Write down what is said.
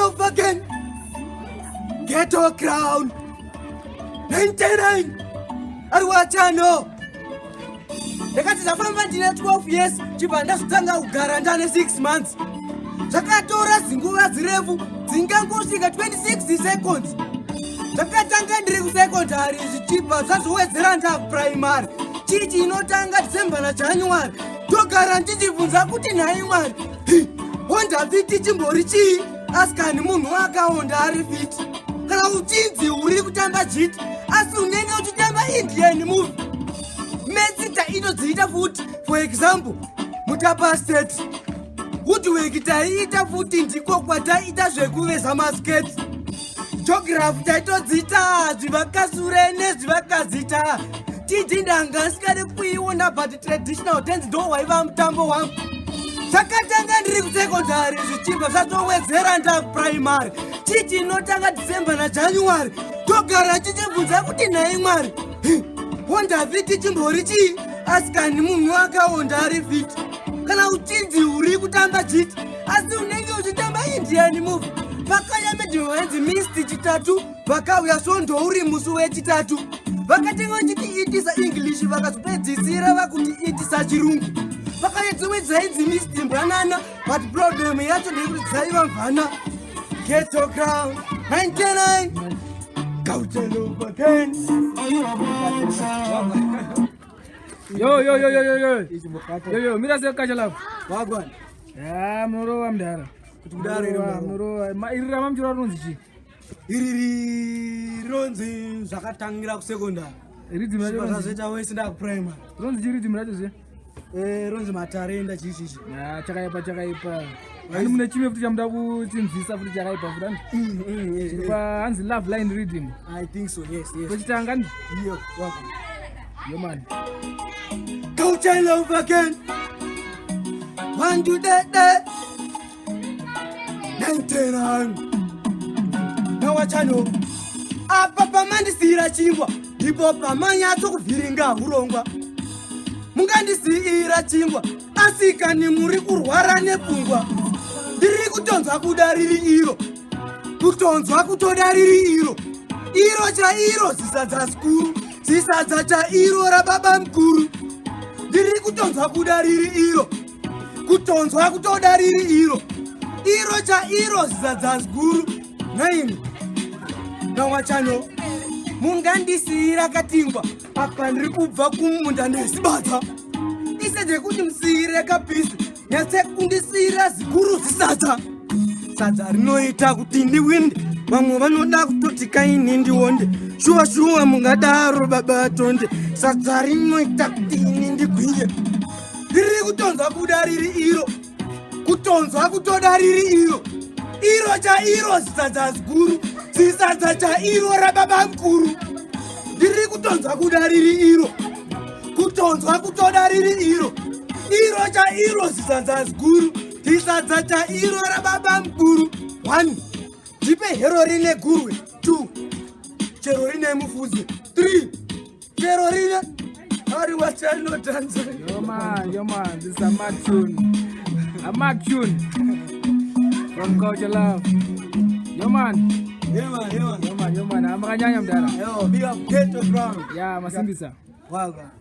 Love again. Ghetto Crown. 99. Ari wachano. Ndakati ndafamba ndine 12 years chibva ndazotanga kugara ndane 6 months. Zvakatora zinguva zirefu dzingangosvika 26 seconds. Zvakatanga ndiri kusecondary zvichibva zvazowedzera ndakuprimary. Chii chinotanga December naJanuary? Togara ndichibvunza kuti nhai Mwari, Honda Fit chimbori chii? Asi kani munhu akaonda ari fit. Kana uchinzi uri kutamba jiti, asi unenge uchitamba Indian movie. Maths taitodziita futi, for example, Mutapa State. Woodwork taiita futi, ndiko kwataiita zvekuveza masketi. Geography taitodziita zvivakasure nezvivakazita. Titi ndanga ndisingade kuiona, but traditional dance ndo waiva mutambo wangu. Zvakatanga ndiri kusecondary zvichibva zvatowedzera ndakuprimary. Chii chinotanga December naJanuary? Togara chichibvunza kuti nhai Mwari, Honda Fit chimbori chii? Asi kani munhu akaonda ari fit. Kana uchinzi uri kutamba jiti, asi unenge uchitamba Indian movie. Pakauya madam vainzi Mist Chitatu, vakauya svondo uri musi wechitatu. Vakatanga vachitiitisa English, vakazopedzisira vakutiitisa Chirungu. Pakauya dzimwe dzainzi Mist Mbwanana, but problem yacho ndeyekuti dzaiva mvana. Ghetto Crown 99. Culture Love again. Yo yo yo yo yo yo. Yo yo, mira se Culture Love. Wagwan. Ya, munorova mudhara. Kuti kudaro iri Munorova, munorova. Ma iri rama muchirova rinonzi chii? Iri rinonzi zvakatangira kusekondari. Rhythm racho rinonzi Zvazoita wese ndakuprimary. Rinonzi chii rhythm racho zve? Ronzi matarenda chichichi. Ya, chakaipa chakaipa. Hani mune chimwe futi chamuda kutinzwisa futi chakaipa futi hanzi? Chiri pa hanzi Love Line Rhythm. I think so, yes. Tochitanga ndi? Iyo, wagwan. Yo man. Culture Love again. One, two, three, 99. Nawachano. Apa pamandisiyira chingwa, ndipo pamanyatso kuvhiringa hurongwa. Mungandisiyira chingwa, asi kani muri kurwara nepfungwa. Ndiri kutonzwa kuda riri iro. Kutonzwa kutoda riri iro. Iro chairo zisadza zikuru, zisadza chairo rababa mukuru. Ndiri kutonzwa kuda riri iro. Kutonzwa kutoda riri iro. Iro chairo zisadza zikuru. Naimwe. Nawachano. Mungandisiyira katingwa, apa ndiri kubva kumunda nesibadza. Isede kuti musiyire kapisi, nyatse kundisiyira zikuru zisadza. Sadza rinoita kuti ndiwinde, vamwe vanoda kutoti kaini ndionde. Shuwa shuwa mungadaro baba tonde. Sadza rinoita kuti ini ndigwinye. Ndiri kutonzwa kuda riri iro. Kutonzwa kutoda riri iro. Iro chairo zisadza zikuru, zisadza chairo rababa mukuru. Ndiri kutonzwa kuda riri iro. Kutonzwa kutoda riri iro. Iro chairo zisadza zikuru, zisadza chairo rababa mukuru. 1. Ndipe hero rine gurwe. 2. Chero rine mufuzi. 3. Chero rine ari wachanotanza. Yo man, yo man, this is a mad tune. A mad tune. From Culture Love. Yo man, Yeah man, yeah man. Yo man, yo man. Amakanyanya mudhara. Yo, big up Ghetto Crown. Ya, masimbisa. Wagwan.